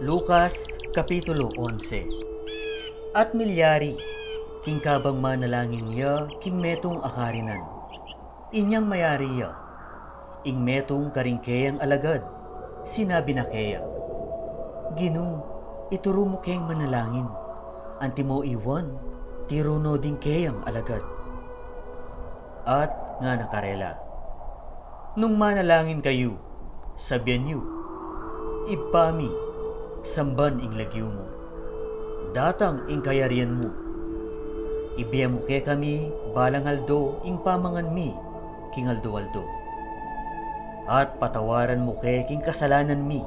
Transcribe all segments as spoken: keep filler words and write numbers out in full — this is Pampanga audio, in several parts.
Lucas, Kapitulo onse. At milyari, king kabang manalangin ya king metung a karinan, inyang mayari ya, ing metung karing keyang alagad, sinabi na keya, "Ginu, ituru mu keng manalangin, antimo i Juan, tiru no ding keyang alagad." At ngana karela, "Nung manalangin kayu, sabian yu, 'Ibpa mi, samban ing lagyu mu. Datang ing kayarian mu. Ibie mu kekami balang aldo ing pamangan mi king aldo-aldo. At patawaran mu ke king kasalanan mi,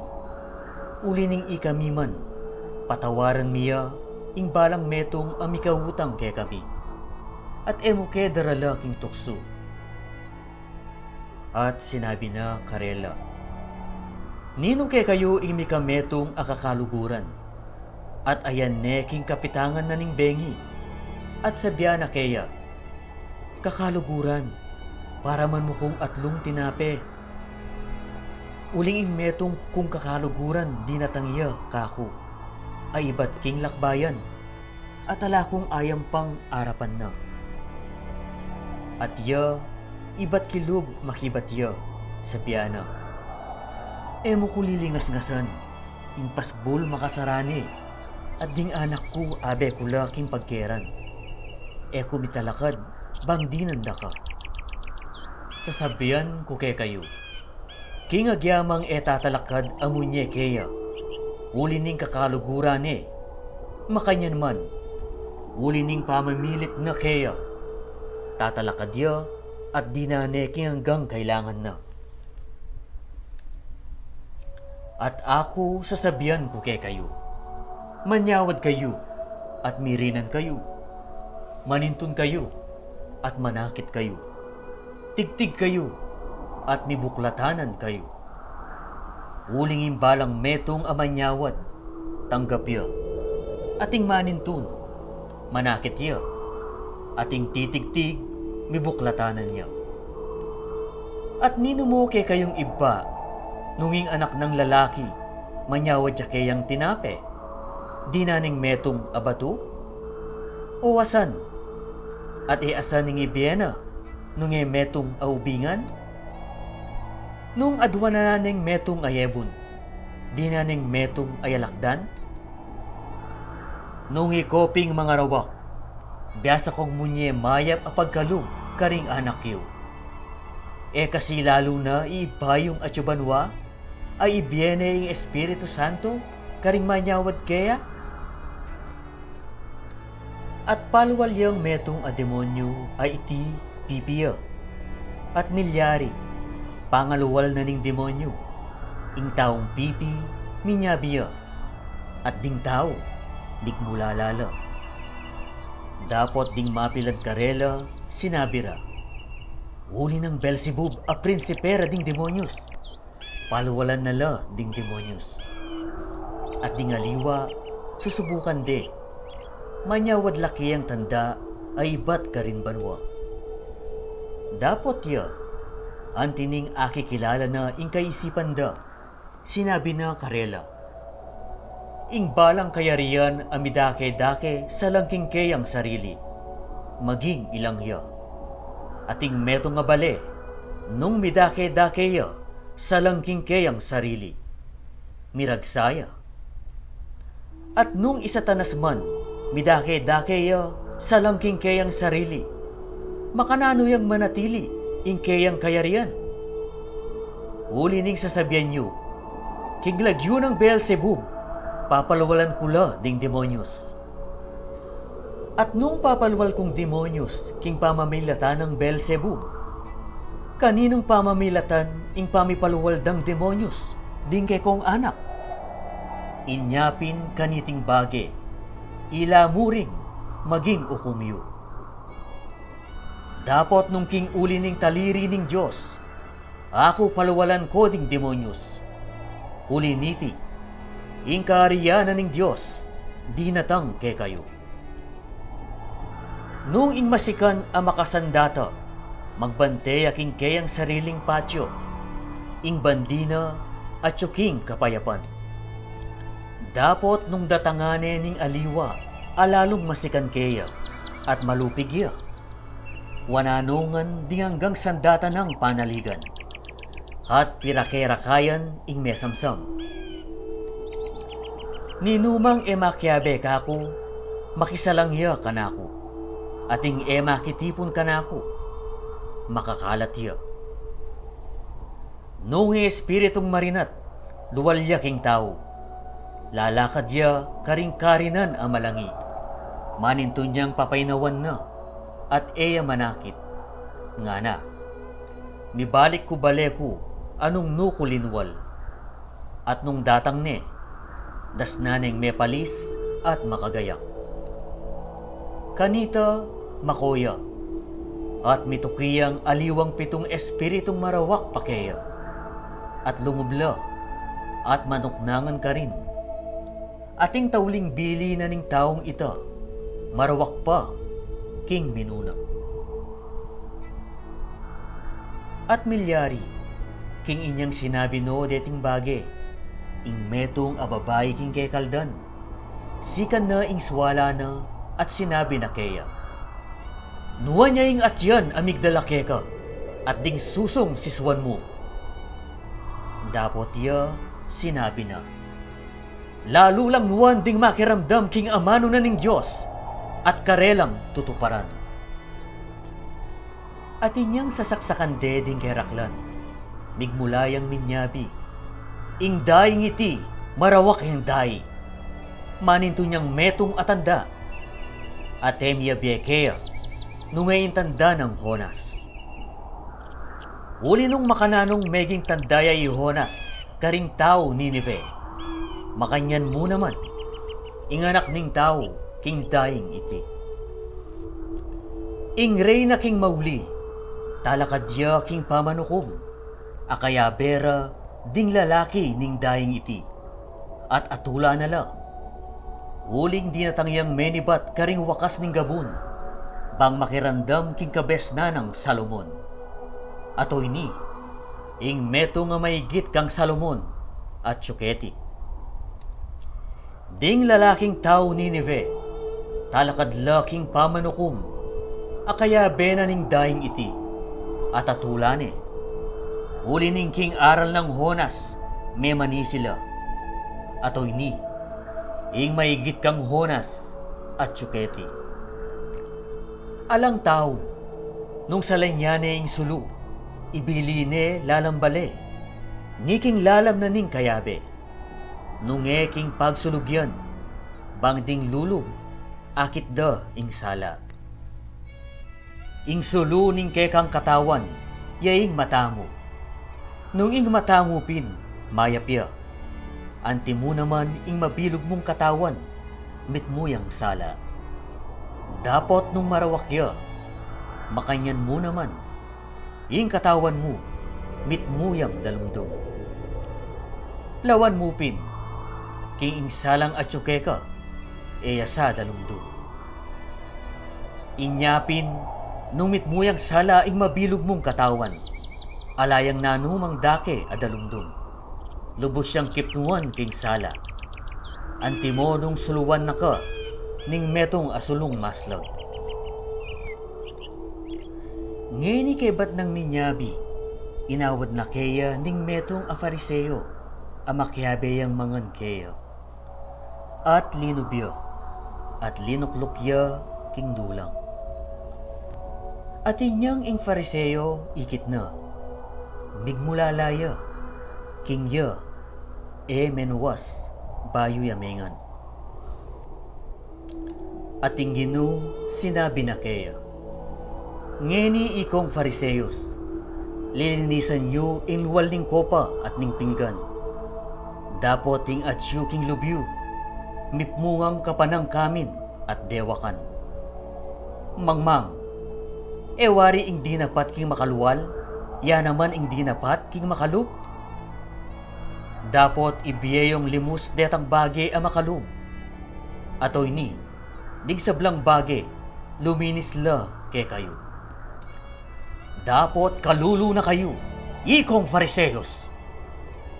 uli ning ikami man, patawaran mi ya ing balang metung a mikautang kekami. At e mu ke darala king tuksu.'" At sinabi na karela, "Ninu kekayu ing mikametung a kakaluguran?" At ayan ne king kapitangan na ning bengi, at sabian na keya, "Kakaluguran, paraman mu kung atlung tinape. Uling ing metung kung kakaluguran dinatang ya kaku, a ibat king lakbayan, at ala kung ayam pang arapan na. At ya, ibat kilub makibat ya, sabian na, 'E mu ku lilingas-ngasan, ing pasbul makasarani, at ding anak ku abe ku la king pagkeran. E ku mitalakad bang dinan da ka.' Sasabian ku kekayu, king agyamang e tatalakad a munye keya, uli ning kakaluguran ne, makanyan man, uli ning pamamilit na keya, tatalakad ya, at dinan ne king anggang kailangan na. At aku sasabian ku kekayu, manyawad kayu, at mirinan kayu. Manintun kayu, at manakit kayu. Tigtig kayu, at mibuklatanan kayu. Uling ing balang metung a manyawad, tanggap ya. At ing manintun, manakit ya. At ing titigtig, mibuklatanan ya. At ninu mu kekayung ibpa, nung ing anak nang lalaki, manyawad ya keyang tinape, dinan neng metung a batu? O asan? At e asan ing ibie na, nung e metung a ubingan? Nung adwan na neng metung a yebun, dinan neng metung a yalakdan? Nung iko pin mangarawak, biasa kong munye mayap a pagkalub karing anak yu. E kasi lalu na i Ibpa yung atsu banua, a ibie ne ing Espiritu Santo karing manyawad keya? At palwal yang metung a demonyu a iti pipi ya. At milyari, pangalwal na ning demonyu, ing taung pipi, minyabi ya. At ding tau, migmulala la. Dapot ding mapilan karela, sinabi ra, uli nang Beelzebub a prinsipe ra ding demonyus, palwalan na la ding demonyus. At ding aliwa, susubukan de, manyawad la keyang tanda a ibat karin banua. Dapot ya, anti ning akikilala na ing kaisipan da, sinabi na karela, ing balang kayarian a midake-dake salang king keyang sarili, maging ilang ya. At ing metung a bale, nung midake-dake ya salang king keyang sarili, miragsa ya. At nung i Satanas man, midake-dake ya salang king keyang sarili, makananu yang manatili ing keyang kayarian? Uli ning sasabian yu, king lagyu nang Beelzebub, papalwalan ku la ding demonyus. At nung papalwal kung demonyus king pamamilatan nang Beelzebub, kaninung pamamilatan ing pamipalwal dang demonyus ding kekong anak? Inya pin kaniting bage, ila mu ring maging ukum yu. Dapot nung king uli ning taliri ning Dios, aku palwalan ko ding demonyus. Uli niti, ing kayarian na ning Dios dinatang kekayu. Nung ing masikan a makasandata, magbante ya king keyang sariling patio, ing bandi na atyu king kapayapan. Dapot nung datangan ne ning aliwa a lalung masikan keya at malupig ya, wananungan ding anggang sandatan nang panaligan at pirake-rakayan ing mesamsam. Ninumang e makiabe kaku, makisalang ya kanaku, at ing e makitipun kanaku, makakalat ya. Nung e espiritung marinat lual ya king tau, lalakad ya karing karinan a malangi, manintun yang papainawan na at e ya manakit, ngana, mibalik ku bale ku anung nu ku linual. At nung datang ne, dasnan neng mepalis at makagayak. Kanita, mako ya, at mituki yang aliwang pitung espiritung marawak pa keya, at lungub la at manuknangan karin. Ating tauling bili na ning taung ita marawak pa king minuna. At milyari, king inyang sinabi no deting bage, ing metung a babai king kekaldan, sikan na ing suala na at sinabi na keya, nuan ya ing atian a migdala keka, at ding susung sisuan mu. Dapot ya sinabi na, lalu lang nuan ding makiramdam king amanu na ning Dios, at karelang tutuparan. At inyang sasaksakan de ding keraklan, migmula yang minyabi, ing daing iti marawak yang dai, manintun yang metung a tanda, at e miyabie keya nung e ing tanda nang Jonas. Uli nung makananung meging tanda ya i Jonas karing tau Ninive, makanyan mu naman ing Anak ning Tau king daing iti. Ing rey na king mauli, talakad ya king pamanukum, akayabe ra ding lalaki ning daing iti, at atula na la. Uling dinatang yang menibat karing wakas ning gabun, bang makiramdam king kabesnan nang Salomon. At oyni, ing metung a maigit kang Salomon atyu keti. Ding lalaking tau Ninive, talakad la king pamanukum, akayabe na ning daing iti, at atula ne. Uli ning king aral nang Jonas, memanisi la. At oyni, ing maigit kang Jonas atyu keti. Alang tau, nung salanya ne ing sulu, ibili ne lalam bale, ni king lalam na ning kayabe. Nung e king pagsulug yan, bang ding lulub, akit da ing sala. Ing sulu ning kekang katawan, ya ing mata mu. Nung ing mata mu pin, mayap ya, anti mu naman ing mabilug mung katawan, mitmu yang sala. Dapot nung marawak ya, makanyan mu naman, ing katawan mu, mitmu yang dalumdum. Lawan mu pin, king ing salang atyu keka, e ya sa dalumdum. Inya pin, nung mitmu yang sala ing mabilug mung katawan, ala yang nanumang dake a dalumdum. Lubus yang kipnuan king sala. Antimo nung suluan na ka ning metung a sulung maslag. Ngeni kebat nang minyabi, inawad na keya ning metung a Fariseo a makiabe yang mangan keya. At linub ya, at linukluk ya king dulang. At inyang ing Fariseo ikit na, migmulala ya, king ya e menuas bayu ya mengan. At ing Ginu sinabi na keya, ngeni ikong Fariseos, lilinisan yu ing lual ning kopa at ning pinggan. Dapot ing atyu king lub yu, mipmungang kapanangkamin at dewakan. Mangmang, e wari ing dinapat king makalual, ya naman ing dinapat king makalub? Dapot ibie yung limus detang bage a makalub. At oyni, ding sablang bage, luminis la kekayu. Dapot kalulu na kayu, ikong Fariseos!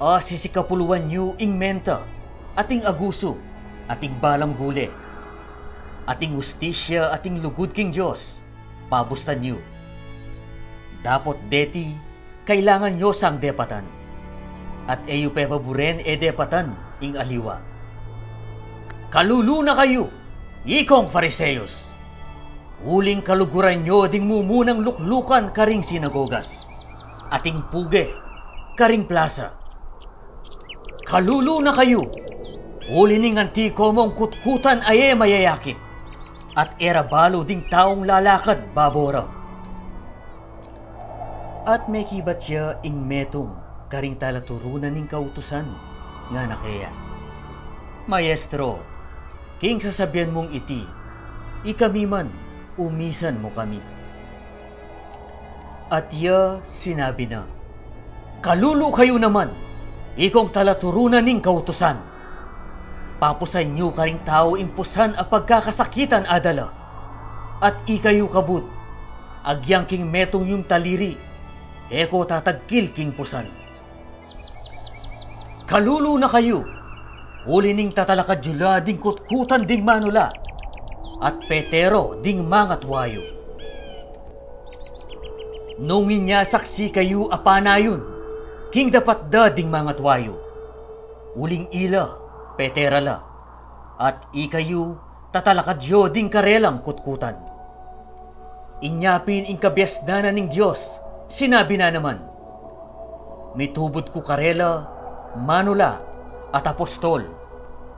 A, sisikapuluan yu ing menta, at ing agusu, at ing balang gule, at ing ustisya, at ing lugud king Dios, pabustan yu. Dapot deti, kailangan yu sang depatan, at e yu pepaburen e depatan ing aliwa. Kalulu na kayu, ikong Fariseos! Uling kaluguran yu ding mumunang luklukan karing sinagogas, at ing puge karing plasa. Kalulu na kayu! Uli ning anti komong kutkutan a e mayayakit, at e ra balu ding taung lalakad babo ra. At mekibat ya ing metung karing talaturunan ning kautusan, ngana keya, Maestro, king sasabian mung iti, ikami man umisan mu kami. At ya sinabi na, Kalulu kayu naman, ikong talaturunan ning kautusan! Papusan yu karing tau ing pusan a pagkakasakitan a dala, at ikayu kabud, agyang king metung yung taliri, e ko tatagkil king pusan. Kalulu na kayu! Uli ning tatalakad yu la ding kutkutan ding manula, at Petero ding mangatua yu. Nung inya saksi kayu a panayun, king dapat da ding mangatua yu, uling ila, Petera la, at ikayu, tatalakad yu ding karelang kutkutan. Inya pin ing kabiasnan na ning Dios, sinabi na naman, Mitubud ku karela, manula, at apostol,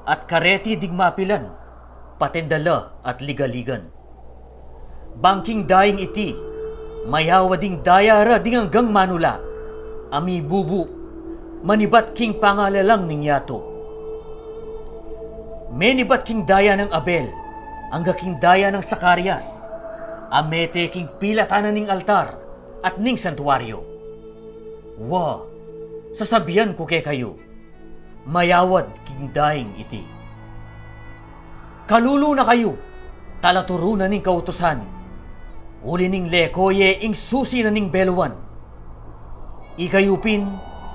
at kareti ding mapilan, patendala at ligaligan. Bang king daing iti, mayawad ing daya ra ding anggang manula, a mibubu, manibat king pangalalang ning yatu. Menibat king daya nang Abel, angga king daya nang Zacarias, a mete king pilatan na ning altar at ning santuario. Wa, sasabian ku kekayu, mayawad king daing iti. Kalulu na kayu, talaturunan ning kautusan, uli ning leko ye ing susi na ning beluan. Ikayu pin,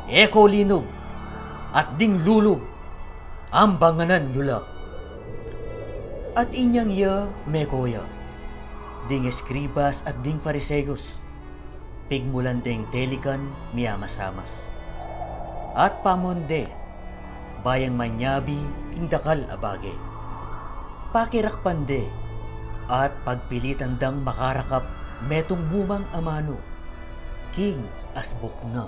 e ko linub, at ding lulub, ambanganan yu la. At inyang ya meko ya, ding eskribas at ding Fariseos, pigmulan deng telikan miamasamas. At pamuan de, bayang manyabi king dakal a bage. Pakirakpan de, at pagpilitan dang makarakap metung mumang amanu, king asbuk na.